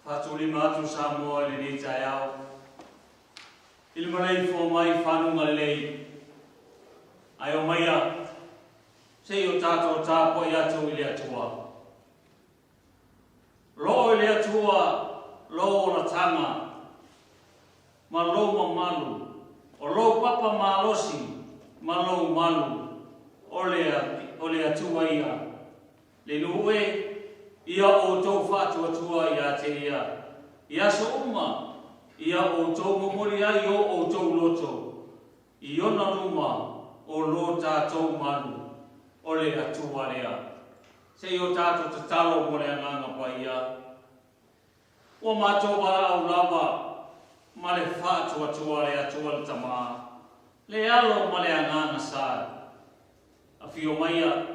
Faatulima atu Samoa i lenei taeao i le maleifua mai i fanuga lelei, ae omaia se i o tatou tapuai atu i le Atua. Loo i le Atua lou olataga ma lou mamalu, o lou papa malosi ma lou malu, o le, o le Atua ia. Le nuu e, ia outou faatuatua ia te ia, i aso uma, ia outou momoli ai o outou loto i ona luma o lo tatou malu, o le Atua lea. Se i o tatou tatalo mo le Agaga Paia. Ua matou valaau lava ma le faatuatua le Atua le Tama, le Alo ma le Agaga Sa. Afio maia,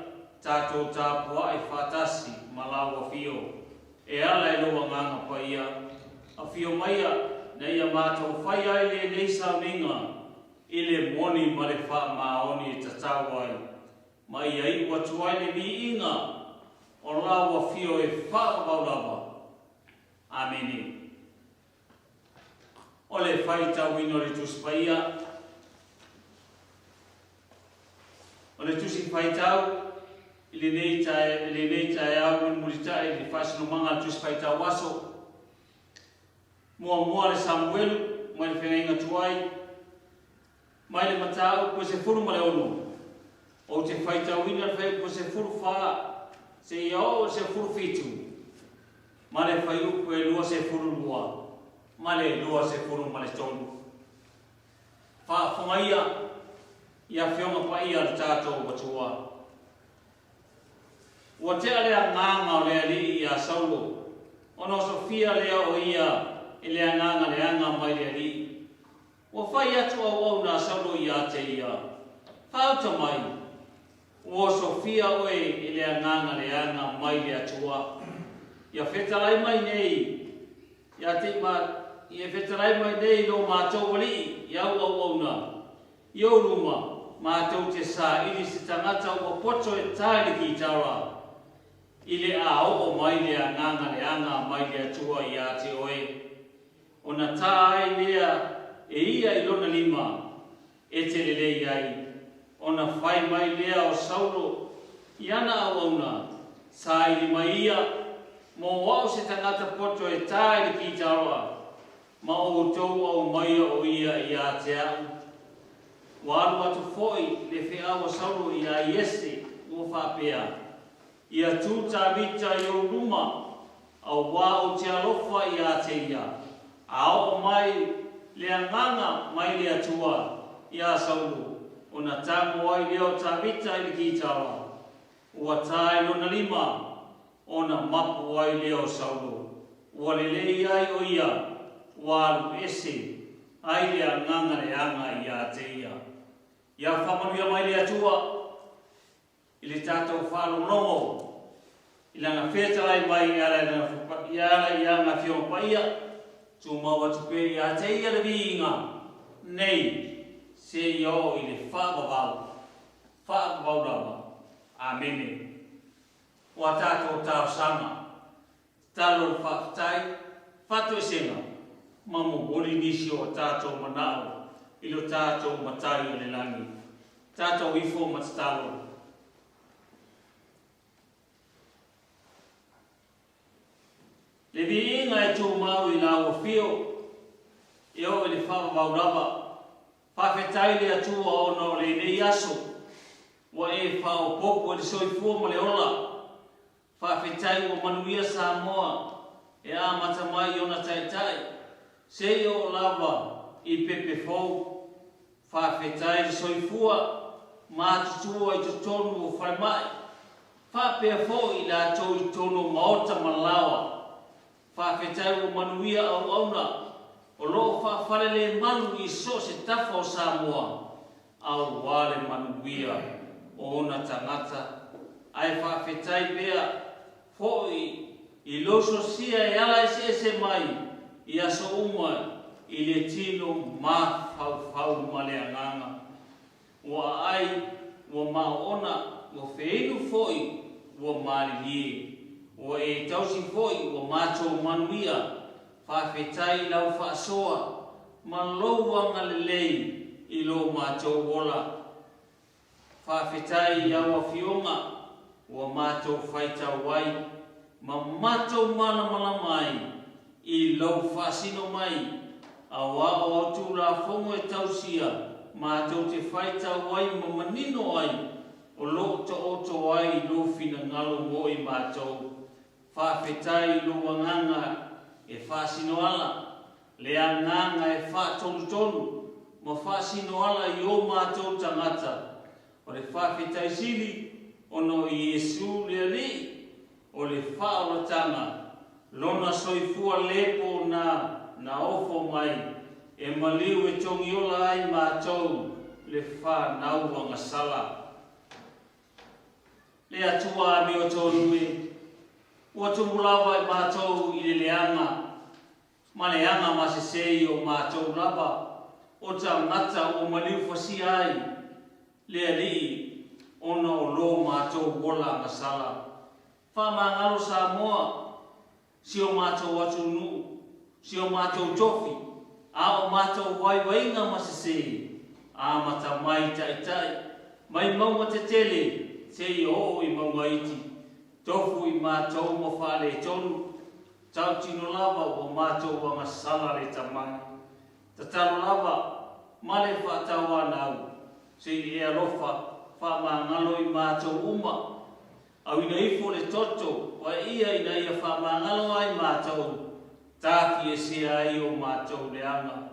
tatou tapuai faatasi ma lau afio, e ala i lou Agaga Paia. Afio maia, na ia matou fai ai lenei sauniga i le moni ma le faamaoni e tatau ai, ma ia iu atu ai le viiga o lau afio e faavavau lava. Amene. O le faitauina o le Tusi Paia. O le Tusi Faitau i lenei tae, i lenei taeao mulimulitai i le faasinomaga a le Tusi Faitau Aso. Muamua le Samuelu mai le Feagaiga Tuai, mai le mataupu e 16. Ou te faitauina le fuaiupu 14 seia oo i le 17 ma le fuaiupu e 22 ma le 23. Faafofoga ia i Afioga Paia a le tatou Atua. Ua tea le agaga o le alii iā Saulo, ona osofia lea o ia i le agaga leaga mai le Alii. Ua fai atu auauna a Saulo iā te ia, Faauta mai, ua osofia oe i le agaga leaga mai le Atua. Ia fetalai mai nei ia te ma, ia fetalai mai nei i lo matou alii i au auauna, i ou luma, matou te saili se tagata ua poto e tae le kitara, i le a oo mai le agaga leaga mai le Atua iā te oe. Ona tā ai lea e ia i lona lima e te lelei ai, ona fai mai lea o Saulo i ana auauna, Saili mai ia, mo au se tagata poto e tā i le kitaroa, ma outou aumaia o ia iā te a'u. Ua alu atu foi le feau a Saulo iā Iese, ua faapea, Ia tū Tāvita i ou luma, auā ou te alofa iā te ia, a oo mai le agaga mai le Atua iā Saulo, ona tago ai lea o Tāvita i le kitara, ua tā i lona lima, ona mapu ai lea o Saulo, ua lelei ai o ia, ua alu ese ai le agaga leaga iā te ia. Ia faamanuia mai le Atua i le tatou faalogologo i lana fetalai mai e ala i ala i ana Afioga Paia, tumau atu pea ia te ia le viiga nei seia oo i le faavavau, faavavau lava. Amene. O a tatou talosaga, tatalo le faafetai, faatoesega, ma momoli nisi o a tatou manao i lo tatou Matai o le Lagi. Tatou ifo ma tatalo. Le viiga e tumau i lau afio, e oo i le faavavau lava. Faafetai le Atua ona o lenei aso ua e faaopoopo i le soifua ma le ola. Faafetai ua manuia Samoa e amata mai i ona taitai seia oo lava i pepe fou. Faafetai le soifua matutua i totonu o falemai faapea foi i latou i totonu o maota ma laoa. Faafetai ua manuia auauna o lo o faafalelemalu i so o se tafa o Samoa aua le manuia o ona tagata, ae faafetai pea foi i lou sosia e ala eseese mai i aso uma i le tino mafaufau ma le agaga. Ua aai, ua maoona, ua feinu foi, ua malilie. Ua e tausi foi ua matou manuia. Faafetai i lau faasoa ma lou agalelei i lo matou ola. Faafetai i au afioga ua matou faitau ai ma matou malamalama ai i lou faasino mai, aua o au Tulafono e tausia matou te faitau ai ma manino ai o lo o taoto ai lou finagalo mo i matou. Faafetai i lou agaga e faasino ala, le agaga e faatolutolu ma faasino ala i o matou tagata. O le faafetai sili ona o Iesu le Alii o le faaolataga, Lona soifua lepo na na ofo mai e maliu e togiola ai matou le fanau agasala. Le Atua amiotonu e, ua tumu lava i matou i le leaga ma le aga masese i o matou lava o tagata ua maliu fasia ai le Alii ona o lo matou ola agasala. Faamagalo Samoa, si o matou atunuu, si o matou tofi, a o matou vaivaiga ma sese, amata mai taitai, mai mauga tetele seia oo i mauga iti, tofu i matou ma faaletonu, tautino lava ua matou agasala le tamai. Tatalo lava ma le faatauanau, se i e alofa faamagalo i matou uma. Auina ifo le toto paia ina ia faamagalo ai matou, tafiesea ai o matou leaga,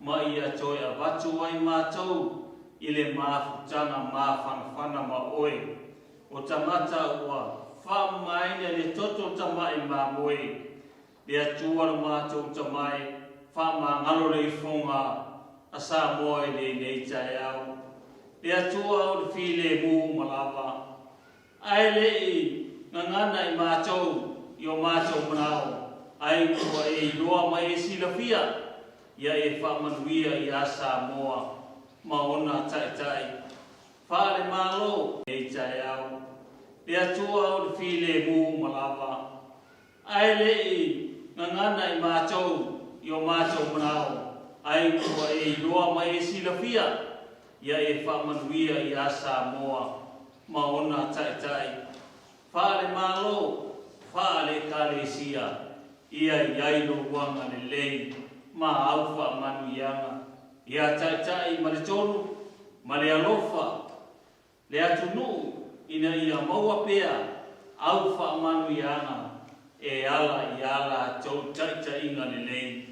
ma ia toe avatu ai matou i le mafutaga mafanafana ma oe, o tagata ua faamamaina i le toto tamai mamoe. Le Atua lo matou tamai, faamagalo le ifoga a Samoa i lenei taeao. Le Atua o le filemu uma lava, ae le i gagana i matou i o matou manao, ae ua e iloa ma e silafia, ia e faamanuia ia Samoa ma ona taitai. Faale-Malo. Lenei taeao. Le Atua o le filemu uma lava, Ae le i gagana i matou i o matou manao, ae ua e iloa ma e silafia, ia e faamanuia ia Samoa ma ona taitai faale-Malo, faale-Ekalesia, ia i ai lou agalelei ma au faamanuiaga, ia taitai ma le tonu ma le alofa le atunuu ina ia maua pea au faamanuiaga e ala i ā latou taitaiga lelei.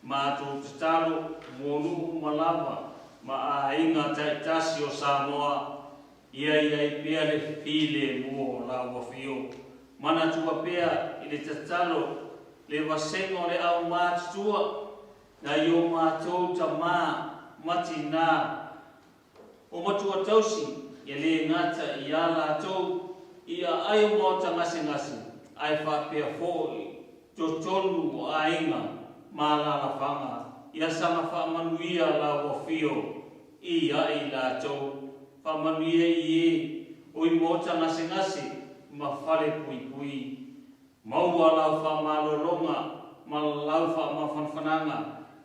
Matou tatalo mo nuu uma lava ma aiga taitasi o Samoa ia i ai pea le filemu o lau afio. Manatua pea i le tatalo le vasega o le aumatutua nai o matou tamā ma tinā O matua tausi, e le gata i a latou i aai o maota gasegase, ae faapea foi totonu o aiga ma alalafaga, ia saga faamanuia lau afio i a i latou. Faamanuia i e o i maota gasegase ma fale puipui. Maua lau faamalologa ma lau faamafanafanaga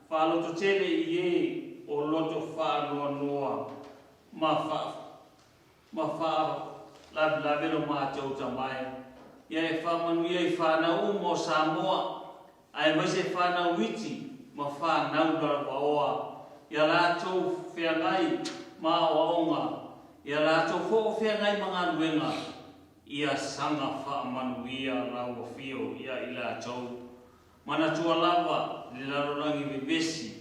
faalototele i e o loto faanoanoa ma ma faalavelave lo matou tamae. Ia e faamanuia i fanau uma o Samoa, aemaise fanau iti ma fanau lalovaoa, ia latou feagai ma aoaoga, ia latou foofeagai ma galuega, Ia saga faamanuia lau afio ia i latou. Manatua lava le lalolagi vevesi,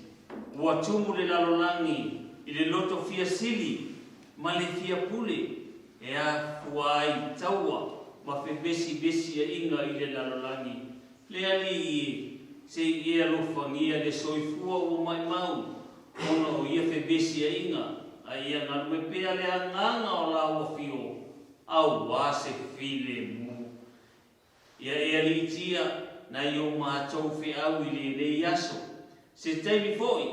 ua tumu le lalolagi i le loto fia sili ma le fia pule e afua ai taua ma fevesivesiaiga i le lalolagi. Le Alii e, se i e alofagia le soifua ua maʻimau ona o ia fevesiaiga, a ia galue pea le Agaga o lau Afio auā se filemu. Ia e aliitia nai o matou feau i lenei aso, se taimi foi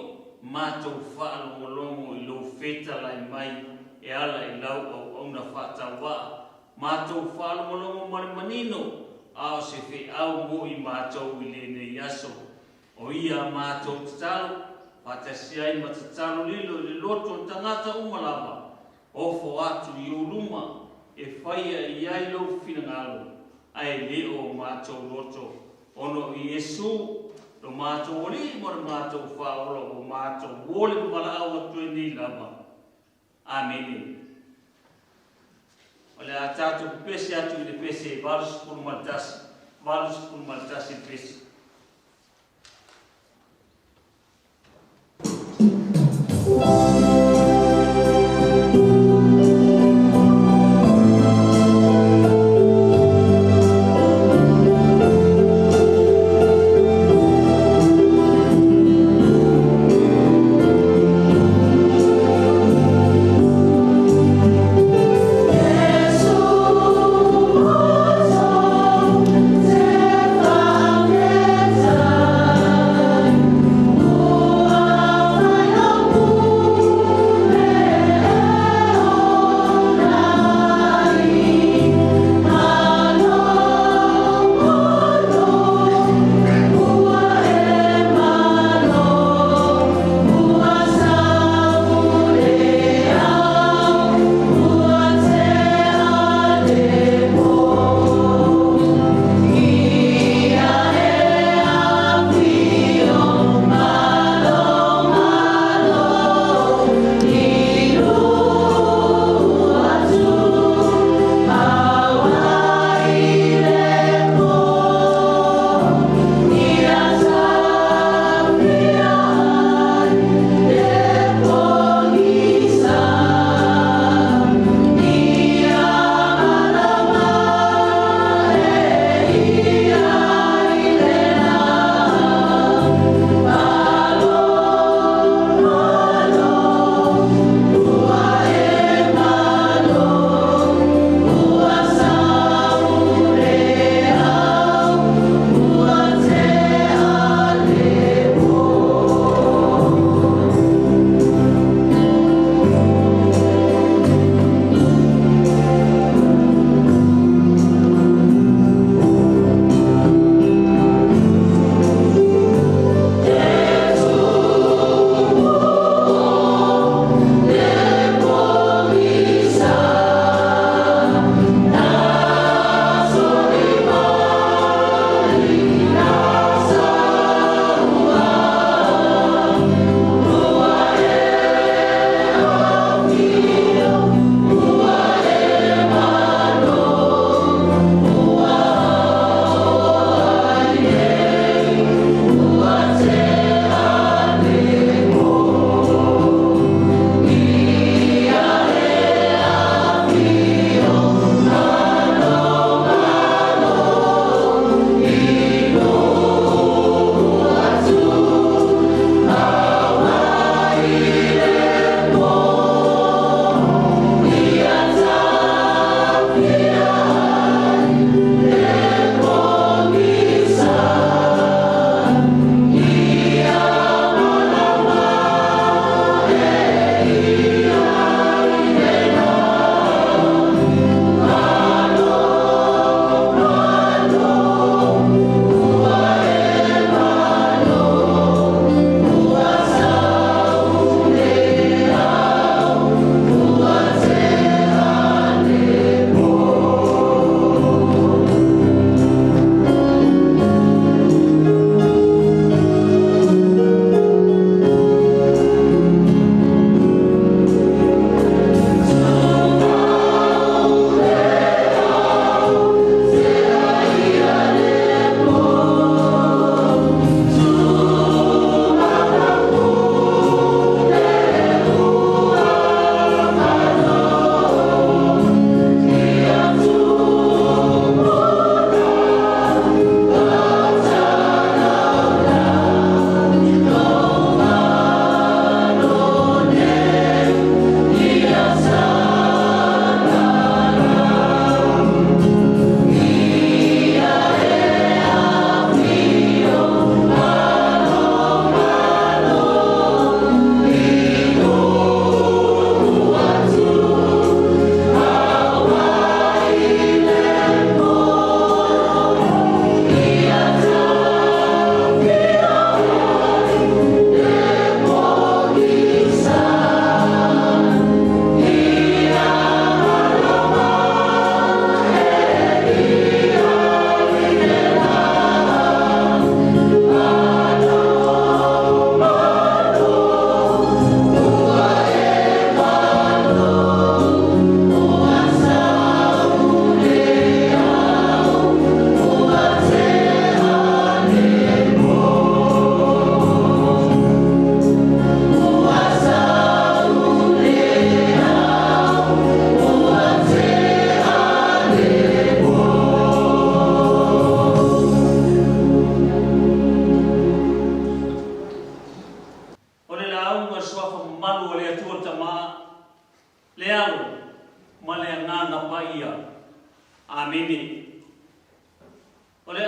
matou faalogologo i lou fetalai mai e ala i lau auauna faatauvaa, matou faalogologo ma le manino, a o se feau mo i matou i lenei aso. O ia a matou tatalo, faatasi ai ma tatalo lilo i le loto o tagata uma lava, ofo atu i ou luma e faia i ai lou finagalo, ae le o matou loto, ona o Iesu lo matou Alii ma le matou Faaola ua matou momoli ma valaau atu ai nei lava. Amene. O le a tatou pepese atu i le pese 81, 81 le pese. Iesu,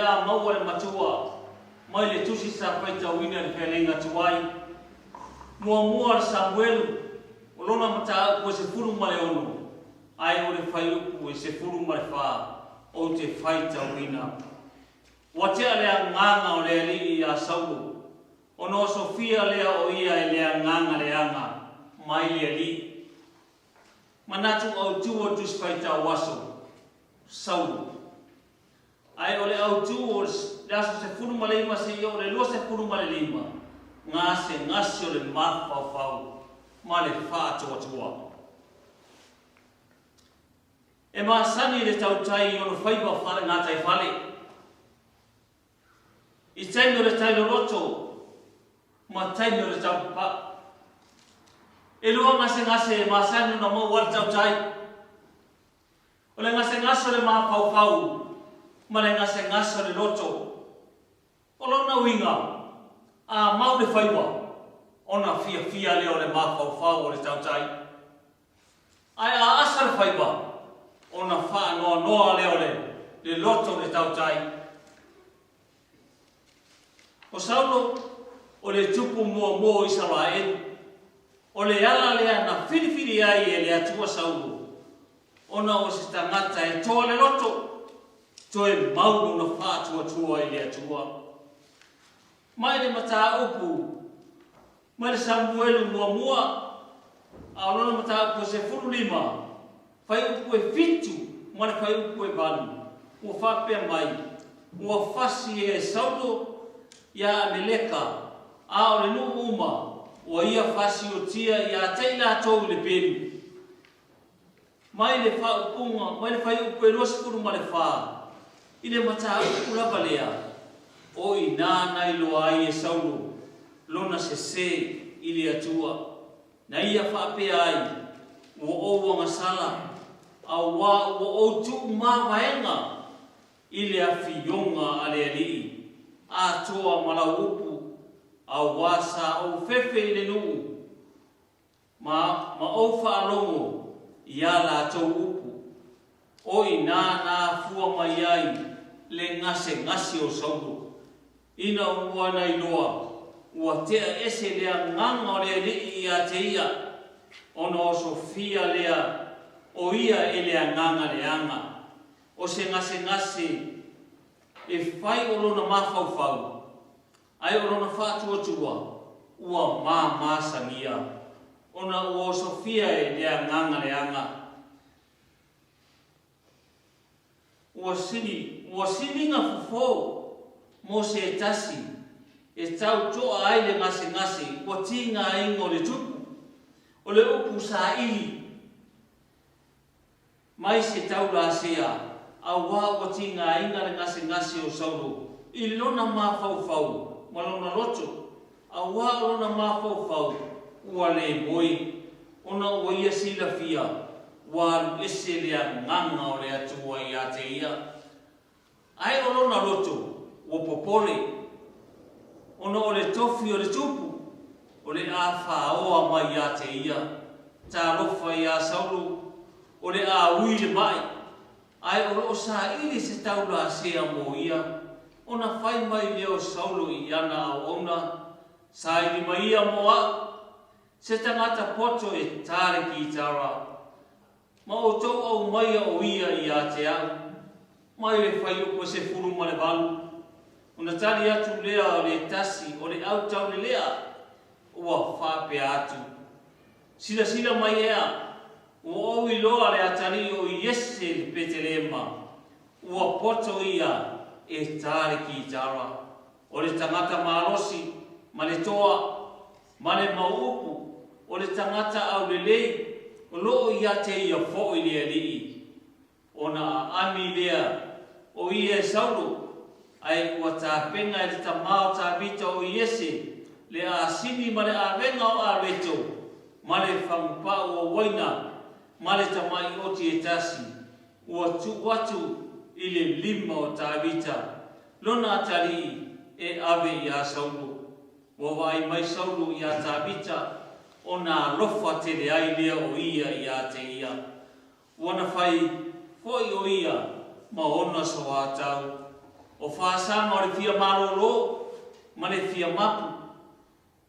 a maua le matua mai le tusi sa faitauina i le feagaiga tuai. Muamua le Samuelu, o lona mataupu e 16, ae o le fuaiupu e 14 ou te faitauina. Ua tea le agaga o le alii iā Saulo, ona osofia lea o ia e le agaga leaga mai le alii. Manatu autu o le Tusi Faitau Aso, Saulo. Ae o le autu o le aso 19 seia o le 25, gasegase o le mafaufau ma le faatoatoa. E masani le tautai i ona faiva faale-gataifale. I taimi o le tai loloto ma taimi o le taupapau. E lua gasegase e masani ona maua ai le tautai. O le gasegase o le mafaufau ma le gasegase o le loto. O lona uiga, a mau le faiva, ona fiafia lea o le mafaufau o le tautai. Ae a asa le faiva, ona faanoanoa lea o le loto o le tautai. O Saulo, o le tupu muamua o Isaraelu. O le ala lea na filifili ai e le Atua Saulo, ona o se tagata e toa le loto, toe mau lona faatuatua i le Atua. Mai le mataupu mai le Samuelu muamua, a o lona mataupu e 15, fuaiupu e 7 ma le fuaiupu e 8, ua faapea mai, Ua fasi e Saulo iā Ameleka, a o le nuu uma ua ia fasiotia iā te i latou i le pelu. Mai le faaupuga, mai le fuaiupu e 24, i le mataupu lava lea, o i inā na iloa ai e Saulo lona sesē i le Atua, na ia faapea ai, Ua ou agasala, auā ua ou tuumavaega i le afioga a le Alii, atoa ma lau upu, auā sa ou fefe i le nuu, Ma, ma ou faalogo i ā latou upu, o inā na afua mai ai le gasegase o Saulo, ina ua na iloa ua tea ese le agaga o le Alii iā te ia, ona osofia lea o ia e le agaga leaga, o se gasegase e fai o lona mafaufau, Ae o lona faatuatua ua mamasagia, ona ua osofia e le agaga leaga. Ua sili, ua siliga fofo mo se tasi e tau toa ai le gasegase ua tigaina o le tupu, o le upu saili mai se taulasea, auā ua tigaina le gasegase o Saulo i lona mafaufau ma lona loto, auā o lona mafaufau ua le moe, ona ua ia silafia ua alu ese le agaga o le Atua iā te ia. Ae o lona loto ua popole, ona o le tofi o le tupu, o le a fāoa mai iā te ia. Talofa iā Saulo, o le a ui le maʻi, ae o loo saili se taulasea mo ia, ona fai mai lea o Saulo i ana auauna, Saili mai ia mo aʻu, se tagata poto e tā le kitara, Ma outou aumaia o ia iā te au, mai le fuaiupu e 18, ona tali atu lea o le tasi o le au taulelea, ua faapea atu, Silasila mai ea, ua ou iloa le atalii o Iese le Petelema, ua poto ia e tā le kitara, o le tagata malosi ma le toa, Ma le mau upu, o le tagata aulelei o loo ia te ia foʻi le alii, ona aami lea o ia e Saulo, ae ua tapena e le tama o Tavita o Iese le asini ma le avega o Areto ma le fagupau o uaina ma le tamai oti e tasi, ua tuu atu i le lima o Tavita lona atalii e ave iā Saulo. Ua vaai mai Saulo iā Tavita, ona alofa tele ai lea o ia iā te ia. Ua na fai foʻi o ia ma ona soatau. O fasaga o le fia malolo ma le fia mapu,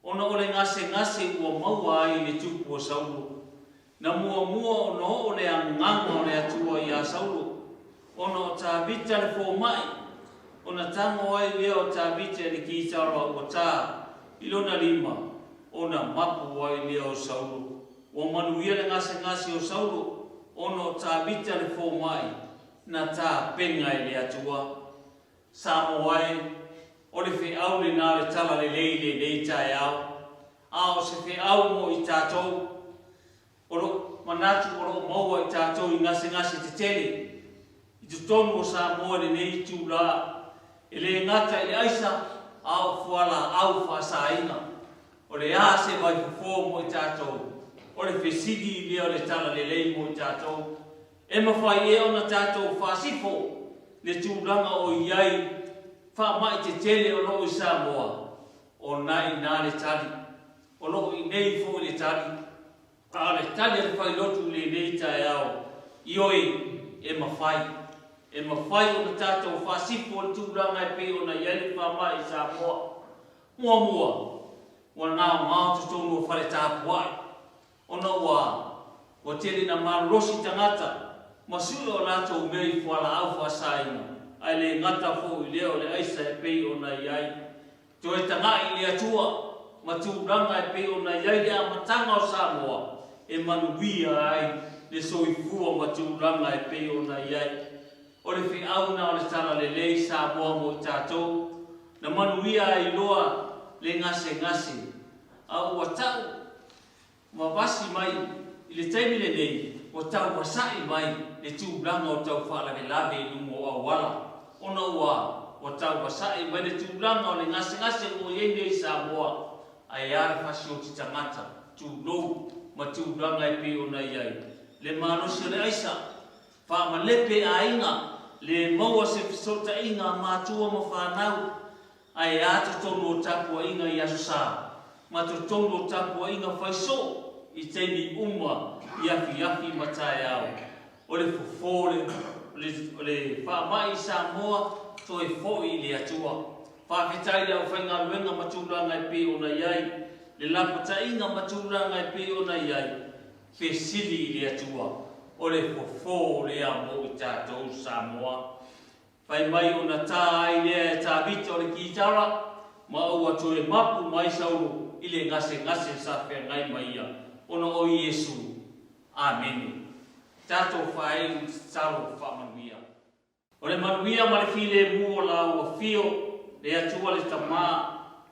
ona o le gasegase ua maua ai i le tupu o Saulo. Na muamua ona oo le agaga o le Atua iā Saulo, ona o Tavita le fomai, ona tago ai lea o Tavita i le kitara ua tā i lona lima, ona mapu ai lea o Saulo. Ua manuia le gasegase o Saulo, ona o Tavita le fomai na tapena e le Atua. Samoa e, o le feau lena o le Talalelei i lenei taeao, a o se feau mo i tatou, o lo manatu o lo o maua i tatou i gasegase tetele i totonu o Samoa i lenei itulā, e le gata i le aisa, a o fualaau faasaina. O le a se vaifofo mo i tatou? O le fesili lea o le Talalelei mo i tatou. E mafai ea ona tatou faasifo le tulaga o i ai faamai tetele o lo o i Samoa? O na i ina le tali. O lo o i inei foi le tali. A o le tali a le failotu i lenei taeao, ioe, e mafai. E mafai ona tatou faasifo le tulaga e pei ona i ai le faamai i Samoa. Muamua, ua gaogao totonu o fale tapuai, ona ua ua tele ina malolosi tagata ma sue o latou mea i fualaau faasaina, ae le gata foi i lea o le aisa e pei ona i ai. Toe tagai i le Atua ma tulaga e pei ona i ai le amataga o Samoa e manuia ai le soifua ma tulaga e pei ona i ai. O le feau na o le Talalelei Samoa mo i tatou, na manuia ai loa le gasegase, a ua tau ma vasi mai i le taimi lenei, ua taumasa'i mai le tulaga o tau faalavelave i luga o auala, ona ua ua taumasa'i mai le tulaga o le gasegase ua i ai nei i Samoa, ae a le fasioti tagata, tulou, ma tulaga e pei ona i ai le malosi o le aisa, faamalepe aiga, le maua se fesootaiga a matua ma fanau, Ae a totonu o tapuaiga i Aso Sa ma totonu o tapuaiga fai soo i taimi uma i afiafi ma taeao. O le fofo o le faamai i Samoa toe foi i le Atua. Faafetai i le aufaigaluega ma tulaga e pei ona i ai, le lapataiga ma tulaga e pei ona i ai. Fesili i le Atua, o le fofo lea mo i tatou Samoa. Fai mai ona tā ai lea e Tavita o le kitara, ma ua toe mapu mai Saulo i le gasegase sa feagai ma ia, ona o Iesu. Amene. Tatou faaeu i le tatalo faamanuia. O le manuia ma le filemu o la ua fio, le Atua le Tama,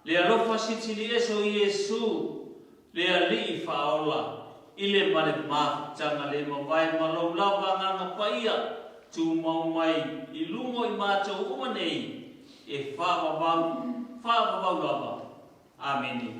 le alofa silisili ese o Iesu, le Alii faaola, i le ma le mafutaga le mavae ma lou lava Agaga Paia, tumau mai i luga o i matou uma nei, e faavavau, faavavau lava. Amene.